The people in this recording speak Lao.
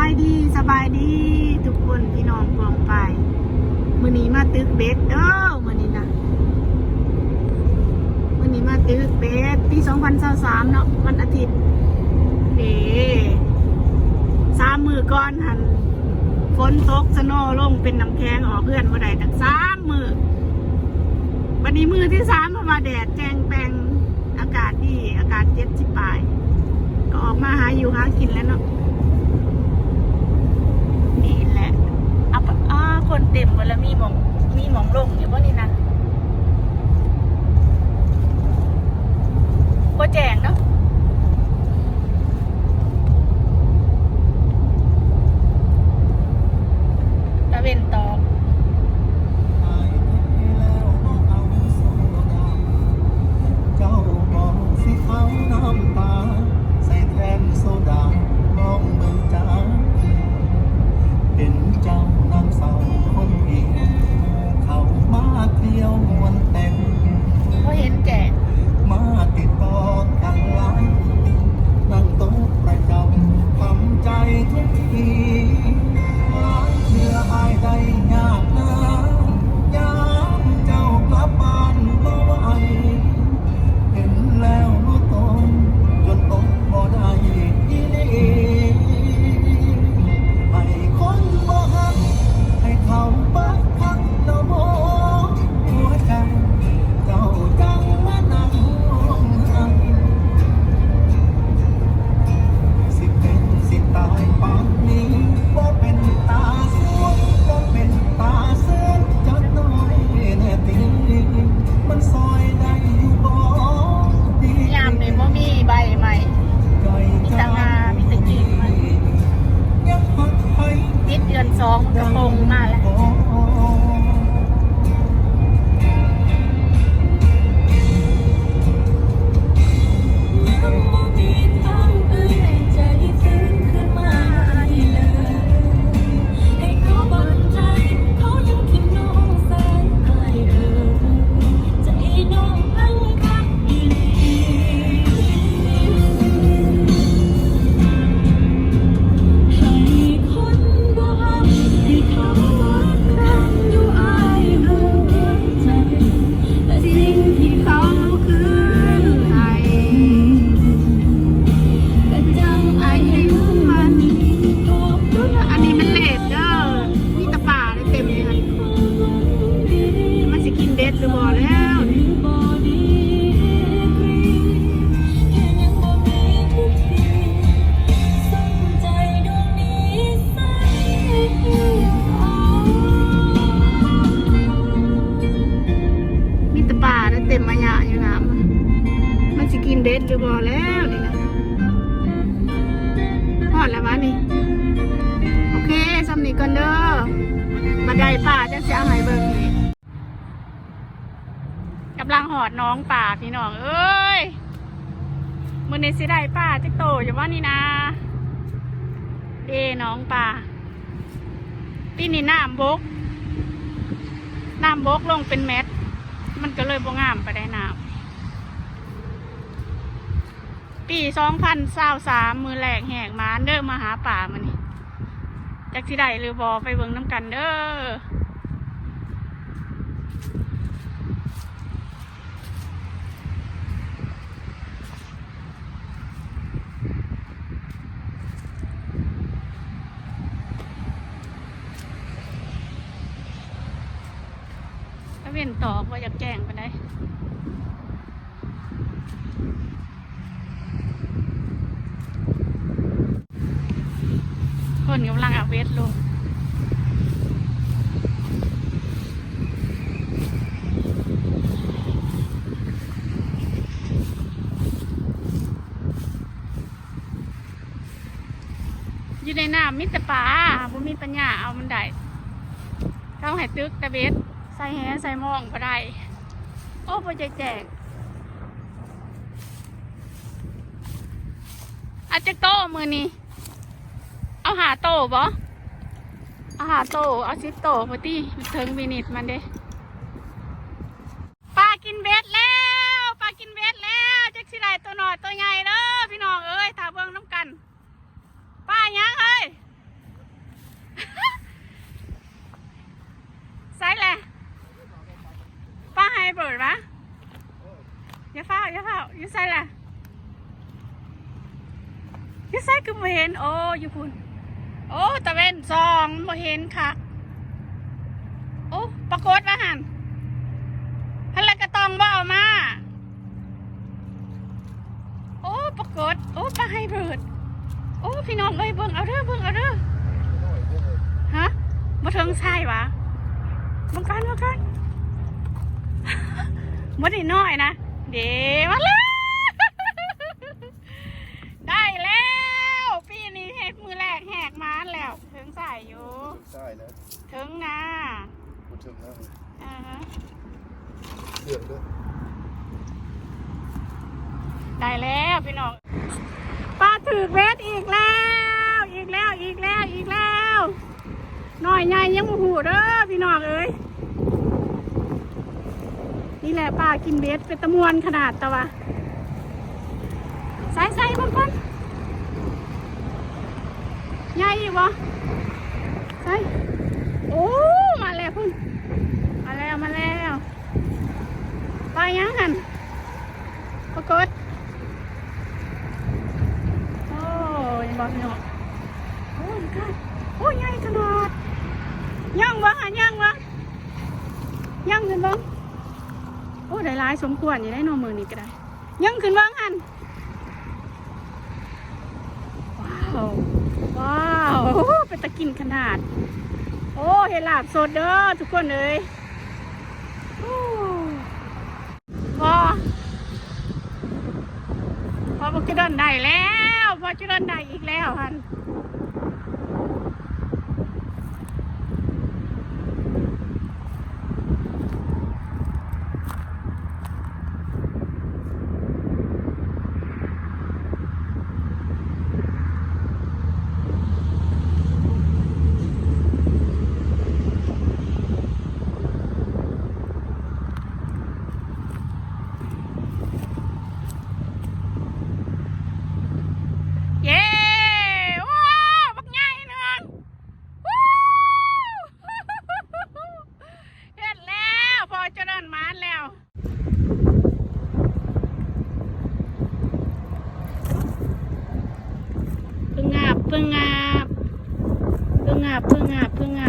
ສະບາຍດີ ສະບາຍດີທຸກຄົນ ພີ່ນ້ອງປ້ອງປາຍ. ມື້ນີ້ມາຕຶກເບັດເດີ ມື້ນີ້ນະ ມື້ນີ້ມາຕຶກເບັດ ປີສອງພັນຊາວສາມເນາະ ວັນອາທິດເດ້. ສາມມື້ກ່ອນຫັ້ນ ຝົນຕົກສະໂນລົງເປັນນ້ຳແຂງ ອອກເຮືອນບໍ່ໄດ້ຕັ້ງສາມມື້. ບັດນີ້ມື້ທີສາມ ເພາະວ່າແດດແຈ້ງແປງ ອາກາດດີ ອາກາດເຈັດສິບປາຍ ກໍອອກມາຫາຢູ່ຫາກິນແລ້ວເນາະ. ນີ້ແຫຼະ ອາ ອາ ຄົນເຕັມເບິດລະ ມີໝ່ອງ ມີໝ່ອງລົງຢູ່ບໍ່ນີ້ນະ? ບໍ່ແຈ້ງເນາະ. ຕາເວັນຕອກ. ອ້າຍເທແລ້ວບໍ່ເອົາໂຊດາ ເຈົ້າບອກຊິເອົານ້ຳຕາ ໃສ່ແທນໂຊດາ ລອງເບິ່ງຈັກ ເປັນເຈົ້ານາງສາວຄົນດີ ເຂົ້າມາທ່ຽວມ່ວນແຕ່ງ ບໍ່ເຫັນແຈ້ງ ມາຕິດຕໍ່ກັນຫຼາຍປີ ນັ່ງໂຕະປະຈຳ ທຳໃຈທຸກທີ ຫຼາຍເທື່ອອ້າຍໄດ້ຍາກນາ ຍາມເຈົ້າກັບບ້ານບໍ່ໄຫວ ເຫັນແລ້ວຮູ້ຕົນຈົນອົດບໍ່ໄດ້ອີ່ຫຼີ ໃຫ້ຄົນບໍ່ຮັກ ໃຫ້ເຂົາບັກຄັກລະບໍ່ຫົວໃຈ ເຈົ້າຈັ່ງມານັ່ງຮ້ອງໄຫ້ ຊິເປັນຊິຕາຍປານນີ້ ບໍ່ເປັນຕາຊວນ ບໍ່ເປັນຕາຊວນຈັກໜ້ອຍແນ່ຕິ ມັນຊ່ອຍໄດ້ຢູ່ບໍ່? ຍາມນີ້ບໍ່ມີໃບໄມ້ ມີແຕ່ງາ ມີແຕ່ກິ່ງໄມ້ ຕິດເດືອນສອງມັນກໍປົງມາແລ້ວ. ອັນນີ້ມັນເລດເດີ ມີແຕ່ປາເຕັມເລີຍ ມັນຊິກິນເບັດຫຼືບໍ່ແລ້ວນີ້. ມີແຕ່ປາເຕັມມາຍະຢູ່ນ້ຳ ມັນຊິກິນເບັດຫຼືບໍ່ແລ້ວນີ້ນະ. ຮອດແລ້ວວະນີ້ ໂອເຄ ສ່ຳນີ້ກ່ອນເດີ ບັດໄດ້ປາຈັ່ງຊິເອົາໃຫ້ເບິ່ງອີກ. ກຳລັງຮອດໜອງປາພີ່ນ້ອງເອີຍ ມື້ນີ້ຊິໄດ້ປາຈັກໂຕຢູ່ບໍ່ນີ້ນາ ເດ ໜອງປາ. ປີນີ້ນ້ຳບົກ ນ້ຳບົກລົງເປັນແມັດ ມັນກໍເລີຍບໍ່ງາມປານໃດນ້ຳ. ປີສອງພັນຊາວສາມ ມື້ແລກແຫກມານເດີ ມາຫາປາມື້ນີ້ ຈັກຊິໄດ້ຫຼືບໍ່ ໄປເບິ່ງນຳກັນເດີ. ຕາເວັນຕອກ ບໍ່ຢາກແຈ້ງປານໃດ. ເພິ່ນກຳລັງເອົາເບັດລົງ ຢູ່ໃນນ້ຳມີແຕ່ປາ ບໍ່ມີປັນຍາເອົາມັນໄດ້ ເຂົາໃຫ້ຕຶກແຕ່ເບັດ ໃສ່ແຫໃສ່ມອງບໍ່ໄດ້. ໂອ້ ບໍ່ໃຈແຈ້ງ. ເອົາຈັກໂຕມື້ນີ້? ເອົາຫ້າໂຕບໍ່? ເອົາຫ້າໂຕ ເອົາສິບໂຕພຸ້ນຕິ ເຖິງວິນິດມັນເດ້. ປາກິນເບັດແລ້ວ ປາກິນເບັດແລ້ວ ຈັກຊິໄດ້ໂຕນ້ອຍໂຕໃຫຍ່ເດີພີ່ນ້ອງເອີຍ ຖ້າເບິ່ງນຳກັນ. ປາຫຍັງເຮີ້ຍ? ໃສລະ? ຢູ່ໃສຄືບໍ່ເຫັນ? ໂອ້ ຢູ່ພຸ້ນ. ໂອ້ ຕາເວັນສ່ອງ ບໍ່ເຫັນຄັກ. ໂອ້ ປາກົດວ່າຫັ້ນ. ຫັ້ນລະກະຕ້ອງບໍ່ເອົາມາ. ໂອ້ ປາກົດ. ໂອ້ ປາໄຮເບີດ. ໂອ້ ພີ່ນ້ອງເອີຍ ເບິ່ງເອົາເດີ ເບິ່ງເອົາເດີ. ຮະ? ບໍ່ເຖິງໃສ່ຫວາ? ເບິ່ງກ່ອນ ເບິ່ງກ່ອນ. ບໍ່ໄດ້ນ້ອຍນະ. ເດ້ ມາແລ້ວ. ໄດ້ແລ້ວ ປີນີ້ເຮັດມື້ແລກແຫກມານແລ້ວ. ເຖິງໃສ່ຢູ່ ເຖິງໃສ່ນະ. ເຖິງນາ ບໍ່ເຖິງນາ. ອ່າຮະ ເຊື່ອງເດີ. ໄດ້ແລ້ວພີ່ນ້ອງ ປາຖືກເບັດອີກແລ້ວ ອີກແລ້ວ ອີກແລ້ວ ອີກແລ້ວ. ນ້ອຍໃຫຍ່ຍັງບໍ່ຮູ້ເດີພີ່ນ້ອງເອີຍ. ນີ້ແຫຼະປາກິນເບັດ ເປັນຕາມ່ວນຂະໜາດຕະວະ. ໃສ່ ໃສ່ເບິ່ງກ່ອນ ໃຫຍ່ຢູ່ບໍ່? ໃສ່. ໂອ້ ມາແລ້ວພຸ້ນ ມາແລ້ວ ມາແລ້ວ. ປາຫຍັງຫັ້ນ? ປາກົດ. ໂອ້ ເຫັນບໍ່ພີ່ນ້ອງ? ໂອ້ ໂອ້ ໃຫຍ່ຂະໜາດ. ຍັງບໍ່ຫັ້ນ? ຍັງບໍ່? ຍັງຂຶ້ນເບິ່ງ. ໂອ້ ໄດ້ຫຼາຍສົມຄວນຢູ່ເດ້ເນາະ ມື້ນີ້ກະໄດ້. ຍັງຂຶ້ນເບິ່ງຫັ້ນ. ວ້າວ ວ້າວ ເປັນຕາກິນຂະໜາດ. ໂອ້ ເຮັດລາບສົດເດີທຸກຄົນເອີຍ. ໂອ້ ພໍ ພໍ ພໍ ພວກຈຸດອນໄດ້ແລ້ວ ພໍ ຈຸດອນໄດ້ອີກແລ້ວຫັ້ນ. ເຢ້ ໂອ້ ບັກໃຫຍ່ໜຶ່ງ. ເຮັດແລ້ວ ພໍຈະເດີນມາແລ້ວ. ເພິ່ງງາບ ເພິ່ງງາບ ເພິ່ງງາບ ເພິ່ງງາບ ເພິ່ງງາບ.